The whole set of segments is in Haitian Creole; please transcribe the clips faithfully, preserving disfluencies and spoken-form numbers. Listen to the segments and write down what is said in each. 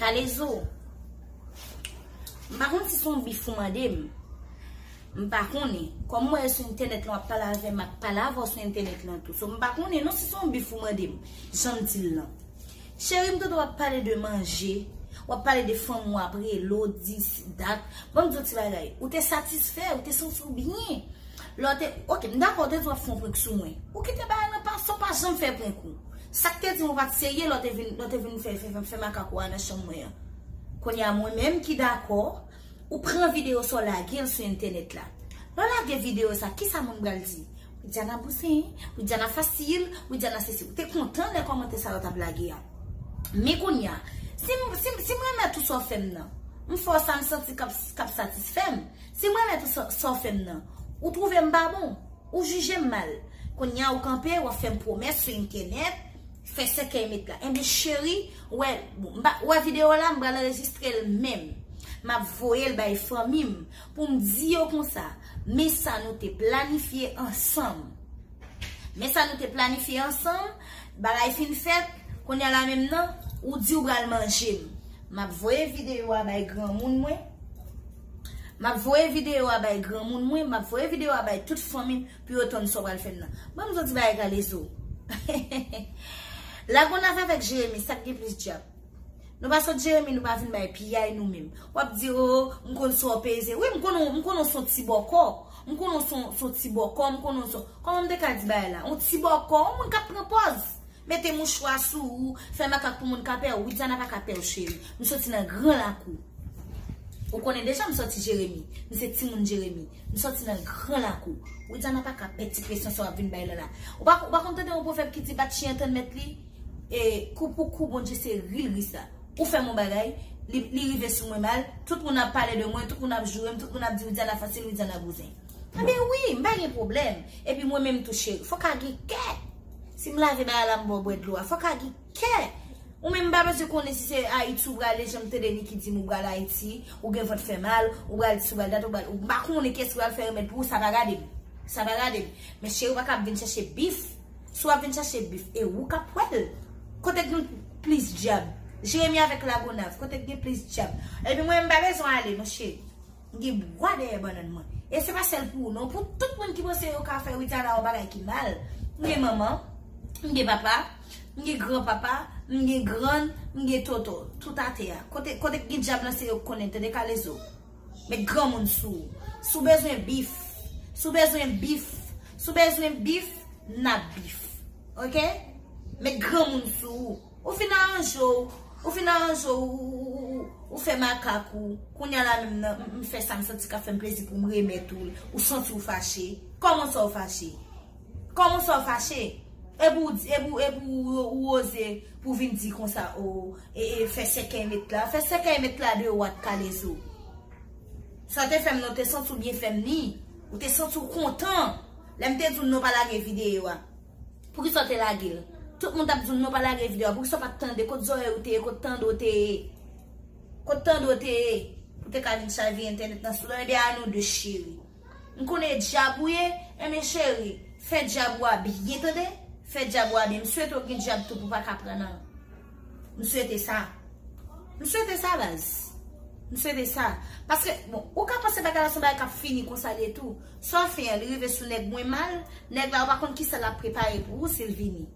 Kalezo, m pa konn si se yon bif ou mande m. M pa konnen. Kòm mwen sou entènèt lan, w ap pale avè m, m ap pale avè w sou entènèt lan tou. So, m pa konnen non si se yon bif ou mande m. Jan m di l lan. Cheri, m tande w ap pale de manje, w ap pale de fanm ou ap rele w, dis, dat. Ban m di w ti bagay. Ou te satisfè, ou te santi w byen. Lè w te, ok, m dakò, w te di w ap fè yon prank sou mwen. Ou kite bagay lan pase, w pa janm fè prank ou. Sa k te di m ou pa t serye lè w te vin, lè w te vin fè, fè, fè, fè makak ou a nan chanm mwen an. Kounye a, mwen menm ki dakò, ou pran videyo sa w lage l sou entènèt la. Lè w lage videyo sa, kisa moun pral di? Widiana bouzen, Widiana fasil, Widiana sesi. Ou te kontan lè kòmantè sa yo t ap lage a. Men kounye a, si m, si m, si m renmen tout sa w fè m nan, m fè w sa m santi k ap, k ap satisfè m. Si m renmen tout sa, sa w fè m nan, ou twouve m pa bon, ou jije m mal. Kounye a ou kanpe, w ap fè m pwomès sou entènèt, fè sèkèy met la. Enben cheri, w wè, bon, m pa, w wè videyo la, m pral anrejistre l menm. M ap voye l bay fanmi m pou m di yo konsa, men sa nou te planifye ansanm. Men sa nou te planifye ansanm, bagay fin fèt, kounye a la menm nan, ou di w pral manje m. M ap voye videyo a bay granmoun mwen. M ap voye videyo a bay granmoun mwen, m ap voye videyo a bay tout fanmi m pou yo tann sa w pral fè m nan. Ban m di w ti bagay Kalezo. Lagonav avèk Jeremi, sa k gen plis djab? Nou pa sot Jeremi, nou pa vin bay piyay nou menm. W ap di, o, m konn sa w peze. Wi, m konnen, m konnen w se yon ti bòkò. M konnen w se yon, se yon ti bòkò, m konnen w se yon, kòman m te ka di bagay la? Yon ti bòkò, yon moun k ap pran pòz. Mete mouchwa sou ou, fè makak pou moun ka pè w. Widiana pa ka pè w, cheri. M soti nan gran lakou. Ou konnen deja m soti Jeremi. M se timoun Jeremi. M soti nan gran lakou. Widiana pa ka pè ti presyon sa w ap vin bay la la. Ou pa, ou pa konn tande yon pwovèb ki di bat chyen tann mèt li? E kou pou kou, Bondye se ri l ri sa. Ou fè m yon bagay, li, li rive sou mwen mal, tout moun ap pale de mwen, tout moun ap joure m, tout moun ap di Widiana fasil, Widiana bouzen. Enben wi, m pa gen pwoblèm. Epi mwen menm tou cheri, fòk a gen kè. Si m lave bagay la, m ba w bwè dlo a, fòk a gen kè. Ou menm m pa bezwen konnen si se Ayiti ou prale, jan m tande Niki di m ou pral Ayiti, ou gen vant fè mal, ou pral dis, ou pral dat, ou pral, ou m pa konnen kiyès ki pral fè remèd pou ou, sa pa gade m. Sa pa gade m. Men cheri, ou pa ka ap vin chèche bif. Si w ap vin chache bif, e ou k ap wè l. Kote k gen plis djab? Jeremi avèk Lagonav, kote k gen plis djab? Epi mwen, m pa bezwen ale, monchè. M gen bwa dèyè bannann mwen. E se pa sèl pou ou, non. Pou tout moun ki panse yo ka fè Widiana yon bagay ki mal. M gen manman, m gen papa, m gen granpapa, m gen grann, m gen tonton. Tout atè a. Kote, kote k gen djab lan, se yo k konnen, tande Kalezo. Met granmoun sou ou. Si w bezwen bif, si w bezwen bif, si w bezwen bif, n ap bif. Oke? Met granmoun sou ou. Ou fin aranje w, ou fin aranje w, ou, ou, ou, ou, ou fè makak ou. Kounye a la menm nan, m, m fè sa m santi k ap fè m plezi pou m remèt ou l. Ou santi w fache. Kòman sa w fache? Kòman sa w fache? Epi w di, epi w, epi w, ou oze pou vin di konsa, o, e, e, fè sèkèy met la. Fè sèkèy met la de wat Kalezo. Sa w te fè m nan, ou te santi w byen fè m ni. Ou te santi w kontan. Lè m te di w non pa lage videyo a. Poukisa w te lage l? Tout moun t ap di w non pa lage videyo a. Poukisa w pa t tande? Kot zòrèy ou te ye? Kot tande w te ye? Kot tande w te ye? Pou te ka vin chavire entènèt nan sou la. Ebyen a nou de cheri. M konnen djab ou ye, enben cheri, fè djab ou a byen tande, fè djab ou a byen. M swete w gen djab tou pou w pa ka pran nan. M swete sa. M swete sa, baz. M swete sa. Paske, bon, ou ka panse bagay la se yon bagay k ap fini konsa li ye tou. Sa w fè an, li rive sou nèg mwen mal, nèg la ou pa konn kisa l ap prepare pou ou si l vini.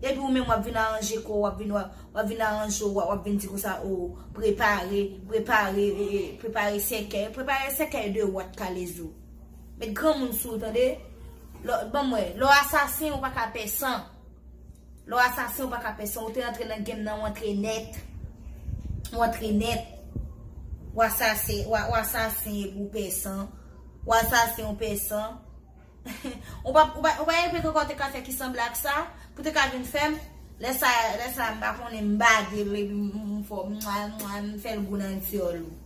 Epi ou menm w ap vin aranje kò w, w ap vin, w ap, w ap vin aranje w, w ap vin di konsa, o, prepare, prepare, e, e, prepare sèkèy, prepare sèkèy de wat Kalezo. Met granmoun sou ou, tande? Lè, ban m wè, lè w asasen, ou pa ka pè san. Lè w asasen, ou pa ka pè san. Ou te antre nan game nan, ou antre nèt. Ou antre nèt. W asasen, w a, w asasen epi w pè san. W asasen, ou pè san. Ou pa, ou pa, ou pa gen pwen ankò te ka fè ki sanble ak sa, pou te ka vin fè m. Lè sa, lè sa, m pa konnen m bade l, epi m, m fò, m, m, m fè l gou nan dyòl ou.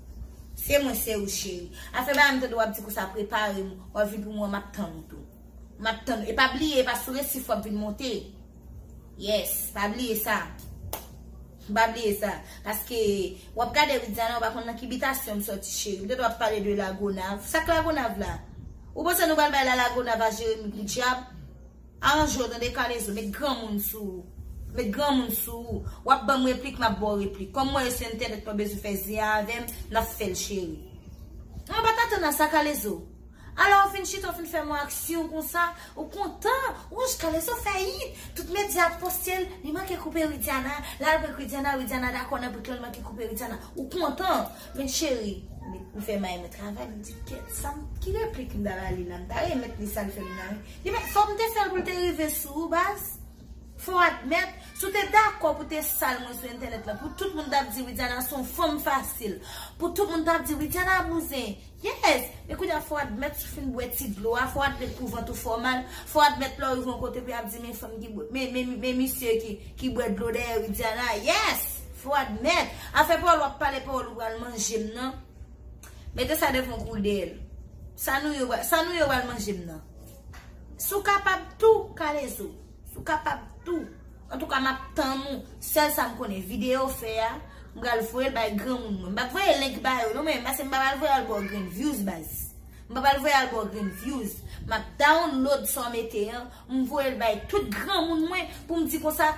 Se mwen, se ou, cheri. Afè ba m tande w ap di konsa, prepare m, w ap vin pou mwen, m ap tann ou tou. M ap tann ou. E pa bliye, e pa sou resif w ap vin monte. Yes, pa bliye sa. Pa bliye sa. Paske w ap gade Widiana, ou pa konn nan ki bitasyon m sòti, cheri. M tande w ap pale de Lagonav. Sa k Lagonav la? Ou panse nou pral bay la Lagonav a Jeremi pou dyab? Aranje w tande Kalezo, met granmoun sou ou. Met granmoun sou ou. W ap ban m replik, m ap ba w replik. Kòm mwen sou entènèt, pa bezwen fè zen avè m, n ap fè l cheri. Mwen pa t atann a sa, Kalezo. Alò, ou fin chita, ou fin fè m aksyon konsa, ou kontan. Ou wè Kalezo fè it, tout medya ap poste l, li manke koupe Widiana, l al prank Widiana, Widiana dakò nan prank lan, li manke koupe Widiana. Ou kontan. Men cheri, ou fè may mwen travay, m di, kèt, sa m, ki replik m ta ba li la, m ta remèt li sa l fè m nan, wi. Li men, fò m te fè l pou l te rive sou ou, baz. Fò w admèt, si w te dakò pou te sal mwen sou entènèt lan, pou tout moun t ap di Widiana se yon fanm fasil, pou tout moun t ap di Widiana bouzen, yes, men kounye a fò w admèt si w fin bwè ti dlo a, fò w admèt pou vant ou fè w mal, fò w admèt lè w rive yon kote pou y ap di men fanm ki bwè, men, men, men misye ki, ki bwè dlo dèyè Widiana, yes, fò w admèt. Afè pawòl w ap pale, pawòl ou pral manje m nan, mete sa devan w kou dèyè l. Sa nou yo, sa nou yo pral manje m nan. Si w kapab tou, Kalezo. Si w kapab tou. Antouka, m ap tann ou. Sèl sa m konnen, videyo w fè a, m pral voye l bay granmoun mwen. M p ap voye link ba yo, non, men, paske m pa pral voye al ba w grenn views, baz. M pa pral voye al ba w grenn views. M ap download sa w mete an, m voye l bay tout granmoun mwen pou m di konsa,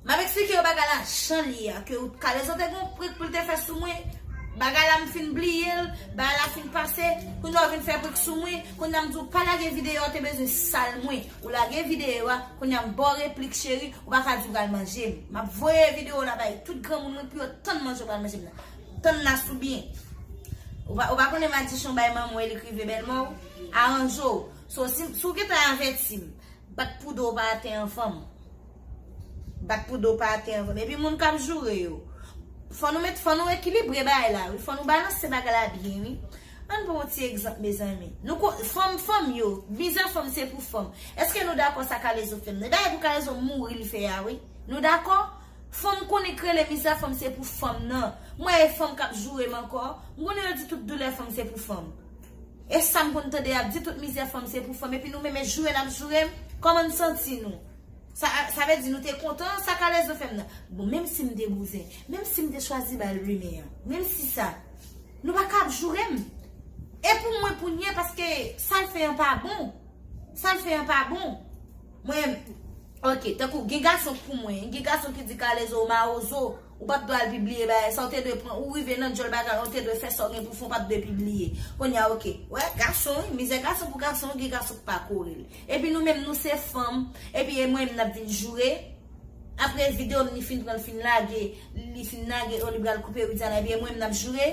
m ap eksplike yo bagay la jan l ye a, ke Kalezo te gen yon prank pou l te fè sou mwen. Bagay la m fin bliye l, bagay la fin pase, kounye a w vin fè prank sou mwen, kounye a m di w pa lage videyo a, w te bezwen sal mwen. Ou lage videyo a, kounye a m ba w replik cheri, ou pa ka di w pral manje m. M ap voye videyo la bay tout granmoun mwen pou yo tann manje w pral manje m nan. Tann la sou byen. Ou pa, ou pa konnen madichon bay manman w e li k rive bèlmè w? Aranje w. So, si, si w gentan avèti m, bat pou do w pa atè anvan m. Bat pou do w pa atè anvan m. Epi moun k ap joure yo. Fò nou met, fò nou ekilibre bagay la, wi. Fò nou balanse bagay la byen, wi. Ann pran yon ti egzanp, mezanmi. Nou ko, fanm, fanm yo, mizè fanm se pou fanm. Èske nou dakò sa Kalezo fè m nan? Dayè pou Kalezo mouri l fè a, wi. Nou dakò? Fanm konnen k rele mizè fanm se pou fanm nan. Mwen e fanm k ap joure m ankò. M konnen yo di tout doulè fanm se pou fanm. E sa m konn tande y ap di tout mizè fanm se pou fanm. Epi nou menm e joure n ap joure m. Kòman n santi nou? Sa, sa vle di nou te kontan sa Kalezo fè m nan. Bon, menm si m te bouzen, menm si m te chwazi ba l rimè an, menm si sa, nou pa ka ap joure m. E pou mwen pou n ye, paske sa l fè an pa bon. Sa l fè an pa bon. Mwen, ok, tankou gen gason k pou mwen, gen gason ki di Kalezo ou mawozo, ou p ap dwe al pibliye bagay sa, ou te dwe pran, ou rive nan djòl bagay, ou te dwe fè sa w gen pou fè, ou p ap dwe pibliye. Kounye a, ok, wè, gason, wi, mizè gason pou gason, gen gason k pa kore l. Epi nou menm, nou se fanm, epi e mwen menm n ap vin joure. Apre videyo m, li fin pran, l fin lage, li fin lage, o, li pral koupe Widiana, epi e mwen menm n ap joure.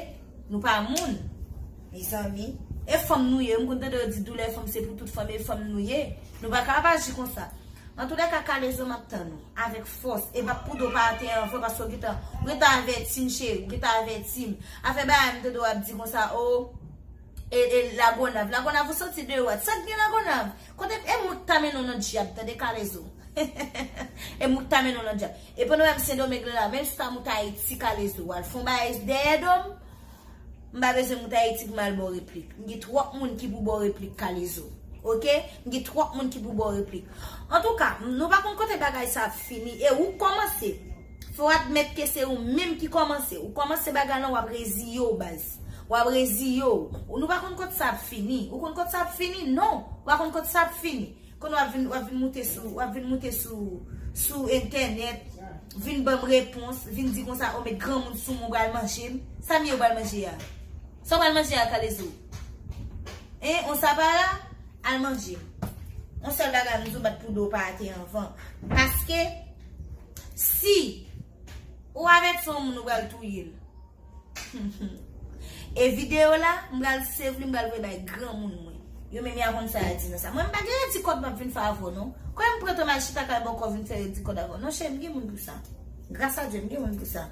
Nou pa moun, mezanmi. E fanm nou ye, m konn tande yo di doulè fanm se pou tout fanm, e fanm nou ye. Nou pa ka ap aji konsa. Antoulèka, Kalezo, m ap tann ou avèk fòs. E m ap pou do pa atè anvan, paske w gentan, w gentan avèti m, cheri, w gentan avèti m. Afè bagay m tande w ap di konsa, o, e, e Lagonav. Lagonav, ou soti de wòt. Sa k gen Lagonav? Kote, e mwen k ta mennen w nan dyab, tande, Kalezo. E mwen k ta mennen w nan dyab. E pandan w wè m Sendomeng la, menm si w ta moute Ayiti, Kalezo, w al fè yon bagay dèyè do m, m pa bezwen moute Ayiti pou m al ba w replik. M gen twòp moun ki pou ba w replik, Kalezo. Oke? M gen twòp moun ki pou ba w replik. Antouka, nou pa konn kote bagay sa ap fini. E ou k kòmanse. Fò w admèt ke se ou menm ki kòmanse. Ou kòmanse bagay lan, w ap reziye w, baz. W ap reziye w. Ou, nou pa konn kote sa ap fini. Ou konn kote sa ap fini? Non. Ou pa konn kote sa ap fini. Kounye a w ap vin, w ap vin moute sou, w ap vin moute sou, sou entènèt, vin ban m repons, vin di konsa, o, met granmoun sou mwen, ou pral manje m. Sa m ye, ou pral manje a? Sa w pral manje a, Kalezo? Hein, on sa pa la? Al manje m. On sèl bagay m di w, bat pou do w pa atè anvan. Paske, si ou avèti yon moun, ou pral touye l. E videyo la, m pral save li, m pral voye bay granmoun mwen. Yo menm y a konn sa y a di nan sa. Mwen, m pa gen redi kòd m ap vin fè avè w, non. Kòm m pran tan m al chita kay bòkò vin fè redi kòd avè w. Non, cheri, m gen moun pou sa. Gras a Dye, m gen moun pou sa.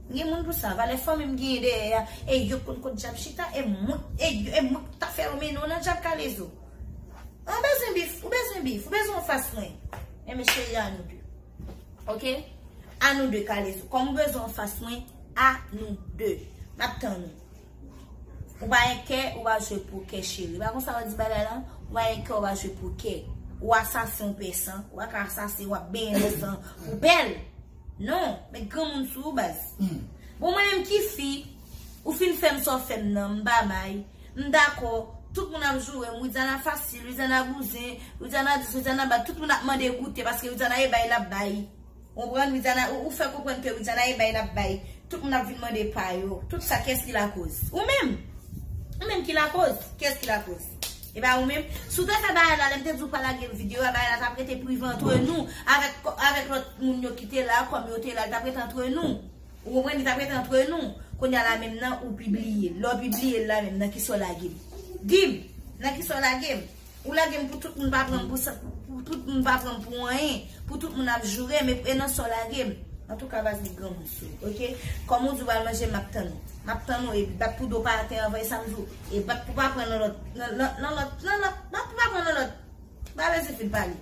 M gen moun pou sa. Valè fanmi m genyen dèyè a. E yo konn kot dyab chita. E mwen, e yo, e mwen k ta fè yo mennen w nan dyab, Kalezo. Ou bezwen bif, ou bezwen bif, ou bezwen anfas mwen. Enben, cheri, a nou de. Oke? A nou de, Kalezo. Kòm ou bezwen anfas mwen, a nou de. M ap tann ou. Ou pa gen kè, ou pa jwe pokè, cheri. Pa konsa yo di bagay lan? Ou pa gen kè, ou pa jwe pokè. Ou asasen, ou pè san. Ou pa ka asasen, w ap benyen nan san pou bèl. Non, met granmoun sou ou, baz. Bon, mwen menm ki fi, ou fin fè m sa w fè m nan, m pa may. M dakò, tout moun ap joure m, Widiana fasil, Widiana bouzen, Widiana dis, Widiana bat, tout moun ap mande goute, paske Widiana e bay l ap bay. Ou konprann? Widiana, ou, ou fè konprann ke Widiana e bay l ap bay. Tout moun ap vin mande pa yo. Tout sa, kiyès ki lakoz? Ou menm. Ou menm ki lakoz. Kiyès ki lakoz? E pa ou menm. Si w te fè bagay la, lè m te di w pa lage videyo a, bagay la t ap rete prive antre nou, avèk, avèk lòt moun yo ki te la, kòm yo te la, l t ap rete antre nou. Ou konprann? Li t ap rete antre nou. Kounye a la menm nan, ou pibliye l. Lè w pibliye l la menm, nan kisa w lage m? Di m, nan kisa w lage m? Ou lage m pou tout moun pa pran m pou sa, pou tout moun pa pran m pou anyen, pou tout moun ap joure m, e, e nan sa w lage m. Antouka, Vazli, granmoun sou, oke? Kòm ou di w pral manje, m ap tann ou. M ap tann ou, e bat pou do pa atè anvan, e sa m di w, e bat pou pa pran nan lòt, nan, nan, nan lòt, nan lòt, bat pou pa pran nan lòt. M pa bezwen fin pale.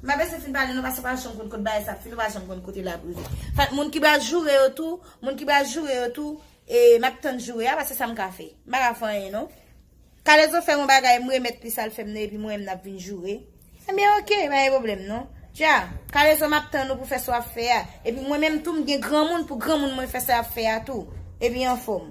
M pa bezwen fin pale, non, paske w pa janm konn kote bagay sa ap fini, w pa janm konn kote l ap rive. Fèt, moun ki pral joure yo tou, moun ki pral joure yo tou, e m ap tann joure a, paske sa m ka fè. M pa ka fè anyen, non. Kalezo fè yon bagay, m remèt li sa l fè m nan, epi mwen menm n ap vin joure. Ebyen, oke, pa gen pwoblèm, non. Dja, Kalezo, m ap tann ou pou fè sa w ap fè a. Epi mwen menm tou, m gen granmoun pou granmoun mwen fè sa y ap fè a tou. Epi anfòm.